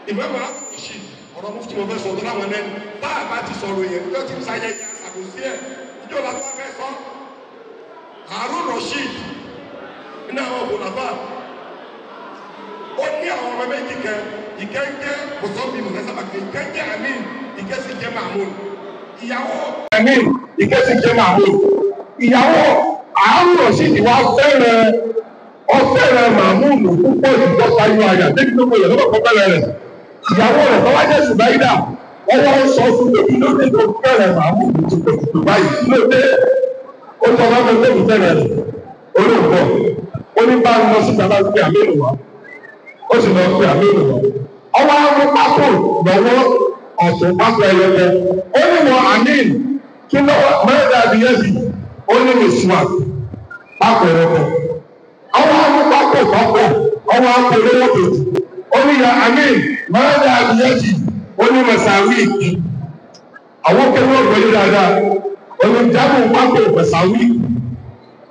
Ìmọ̀mọ̀ àkùnṣe ọ̀rọ̀ mufti mo fẹ́ sọ tó láwọn ẹni tá a bá ti sọ̀rọ̀ yẹn tó ti ń sayẹyẹ àṣàkóso ẹ̀ ìjọba tó fẹ́ sọ. Harun Rashid ní àwọn òbòlàfà ó ní àwọn ọmọ méjì kan, ìkẹ́ ń jẹ́ kòsọ́bì mọ̀lẹ́sàbàkì, ìkẹ́ ń jẹ́ Amin, ìkẹ́ sì jẹ́ Mahmoud. Ìyàwó Amin, ìkẹ́ sì jẹ́ Mahmoud. Ìyàwó Harun Rashid wá fẹ́ràn ọfẹ́ràn Mahmoud púpọ̀ jù lọ́sàáyọ àyà débi tó gbọdọ̀ lọ́kọ̀ fẹ́ràn rẹ̀. Ìyàwó rẹ̀ tó wá jẹ́ Ṣùbáyídà, ọwọ́ sọ fún mi kí ló dé tó fẹ́ràn Mahmoud tó pọ̀ jù báyìí, kí ló dé? Ó sọ fún mi tó fẹ́ràn rẹ̀, olóògbọ̀ ó ní bá ń lọ sí bàbá pé àmínú wa, ó sì lọ pé àmínú wa. Ọwọ́ àwọn pákó lọ́wọ́ ọ̀tún pákó ẹyọkẹ, ó ní wọ àmín kí lọ́wọ́ mẹ́rin àbíyẹ́sì, ó ní mìsùwà pákó ẹyọkẹ. Ọwọ́ àwọn pákó tọ́pọ̀, ọwọ́ àwọn olówó kejì, ó ní ya àmín mẹ́rin àbíyẹ́sì, ó ní mẹ̀sàwíìkì. Àwọn kẹ́lẹ́ ọ̀gbẹ́ yìí dáadáa, ó ní jábọ̀ pákó mẹ̀sàwíìkì,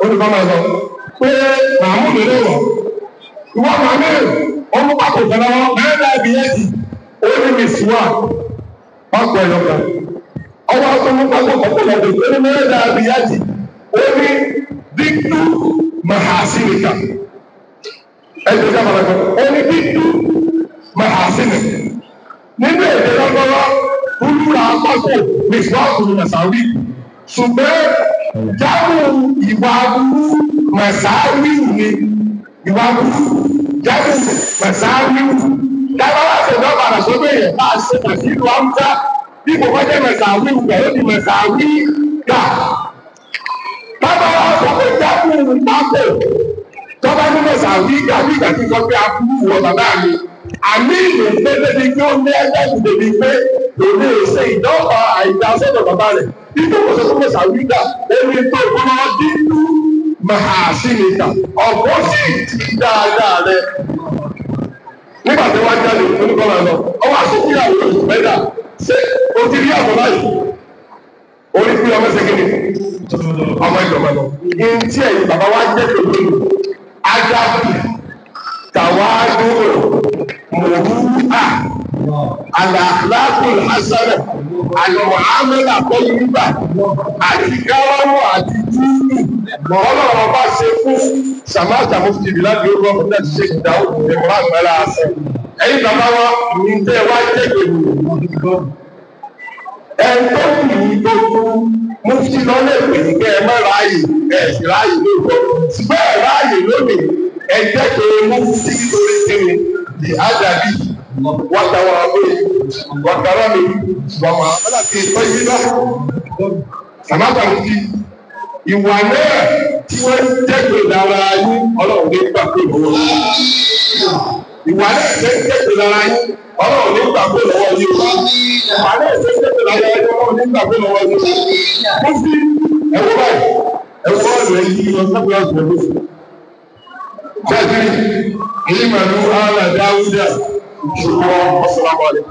ó ní kọ́ máa lọ pé màmú mi lè wọ̀. Ìwọ màmí ọmọ pákó kan lọ́wọ́ mẹ́rin àbíyẹ́sì, ó ní mìsùwà pákó ẹ̀yọ̀kan. Ọwọ́ ọmọ pákó kọ̀ọ̀kan lọ́wọ́ ó ní mẹ́rin àbíyẹ́sì, ó ní dídú màhásínìkà. Ẹ̀jẹ̀ sábà lọ́kọ̀ ó ní dídú màhásínìkà. Nínú èdè lọ́gbọ́lọ́, olúra pákó mìsùwà kùnú màsáwí. Ṣùgbọ́n jáwó ìwà aburú màsáwíwù ni ìwà aburú jáwó màsáwíwù. Dábàá wà sọ̀dọ̀ padà sọ́dọ̀ yẹn bá a ṣe màsílù amúta bí kò bá jẹ́ màsáwíwù gbà ó di màsáwí gà. Dábàá wà sọ pé jáwó pákó tọ́ba ní màsáwí gà bí ìgbà tí sọ pé aburú wọ bàbá mi. Àmì ìlú pé débi pé ó ní ẹgbẹ́ ìdèbí pé òun ò ṣe ìdọ́gba àìdá sọ́dọ̀ bàbá rẹ̀. Bí kò sọ pé màsáwí gà ó ní tó kọ́nà dídú màhásínìkà ọ̀pọ̀ sì ti dáadáa rẹ̀. Nígbà tí wọ́n jáde oníkọ́lá lọ, ọwọ́ aṣojú ìyàwó oṣù mẹ́ta ṣé o ti rí àbọ̀ báyìí? Orí fi ọmọ ṣe kíni? Ọmọ ìjọba lọ. Ntí ẹ̀yin bàbá wa jẹ́ pẹ̀lú ajábù tàwádùn mòrúà àlàkùn hasana àlùmọ̀hámẹ́là kọ́yìnbà àti káwámù àti júùlù. Ọlọ́run bá ṣe fún Sàmáàtà Mufti Bilal Yorùbá fún láti ṣe ìdáwó ìmọ̀ràn àgbàlá àṣẹ. Ẹ̀yin bàbá wa ní tẹ́ wá jẹ́ pẹ̀lú. Ẹn tó kù ní tó kú Mufti lọ́lẹ̀ pè ní kẹ́ ẹ má ráàyè ẹ̀ sì ráàyè lóòótọ́. Ṣùgbọ́n ẹ̀ ráàyè lónìí ẹ jẹ́ pé Mufti lórí kíni di Adabi wàtàwà àbúrò wàtàrà mi wàmà àti ìtọ́jú náà. Sàmáàtà Mufti ìwà náà tí wọ́n jẹ́gbẹ̀ lára yín ọlọ́run ní gbà pé lọ́wọ́ yín. Ìwà náà tí wọ́n jẹ́gbẹ̀ lára yín ọlọ́run ní gbà pé lọ́wọ́ yín. Ìwà náà tí wọ́n jẹ́gbẹ̀ lára yín ọlọ́run ní gbà pé lọ́wọ́ yín. Mufti ẹ̀wọ́ báyìí ẹ̀wọ́ ọ̀rọ̀ yìí lọ sábẹ́ ọ̀sẹ̀ lóṣù. Ṣáàtìrì ìmọ̀lú àlà Dáúdà ṣùgbọ́n ọ̀sán àbálẹ̀.